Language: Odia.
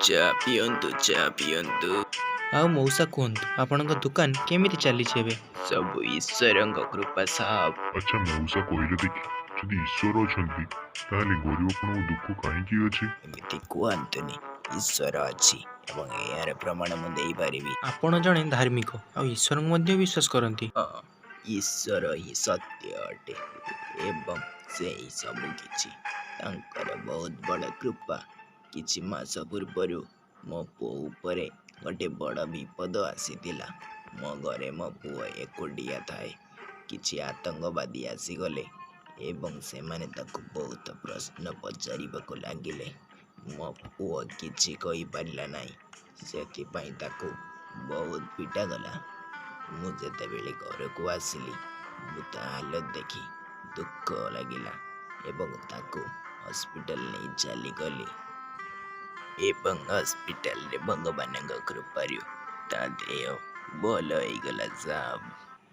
ଚା ପିଅନ୍ତୁ, ଚା ପିଅନ୍ତୁ। ଆଉ ମଉସା କୁହନ୍ତୁ, ଆପଣଙ୍କ ଦୋକାନ କେମିତି ଚାଲିଛି ଏବେ? ସବୁ ଈଶ୍ୱରଙ୍କ କୃପା ସାହବ। ଆଚ୍ଛା ମଉସା, କହିଲେ ଦେଖି, ଯଦି ଈଶ୍ୱର ଅଛନ୍ତି ତାହେଲେ ଗରିବପଣ ଓ ଦୁଃଖ କାହିଁକି ଅଛି? ଏମିତି କୁହନ୍ତୁନି, ଈଶ୍ୱର ଅଛି ଏବଂ ଏହାର ପ୍ରମାଣ ମୁଁ ଦେଇପାରିବି। ଆପଣ ଜଣେ ଧାର୍ମିକ ଆଉ ଈଶ୍ୱରଙ୍କୁ ମଧ୍ୟ ବିଶ୍ୱାସ କରନ୍ତି। ହଁ, ଈଶ୍ୱର ହିଁ ସତ୍ୟ ଅଟେ ଏବଂ ସେ ହିଁ ସବୁ କିଛି। ତାଙ୍କର ବହୁତ ବଡ଼ କୃପା। କିଛି ମାସ ପୂର୍ବରୁ ମୋ ପୁଅ ଉପରେ ଗୋଟେ ବଡ଼ ବିପଦ ଆସିଥିଲା। ମୋ ଘରେ ମୋ ପୁଅ ଏକୁଟିଆ ଥାଏ। କିଛି ଆତଙ୍କବାଦୀ ଆସିଗଲେ ଏବଂ ସେମାନେ ତାକୁ ବହୁତ ପ୍ରଶ୍ନ ପଚାରିବାକୁ ଲାଗିଲେ। ମୋ ପୁଅ କିଛି କହିପାରିଲା ନାହିଁ। ସେଥିପାଇଁ ତାକୁ ବହୁତ ପିଟାଗଲା। ମୁଁ ଯେତେବେଳେ ଘରକୁ ଆସିଲି, ମୁଁ ତା ହାଲତ ଦେଖି ଦୁଃଖ ଲାଗିଲା ଏବଂ ତାକୁ ହସ୍ପିଟାଲ ନେଇ ଚାଲିଗଲି ଏବଂ ହସ୍ପିଟାଲରେ ଭଗବାନଙ୍କ କୃପାରୁ ତା ଦେହ ଭଲ ହେଇଗଲା ସାହବ।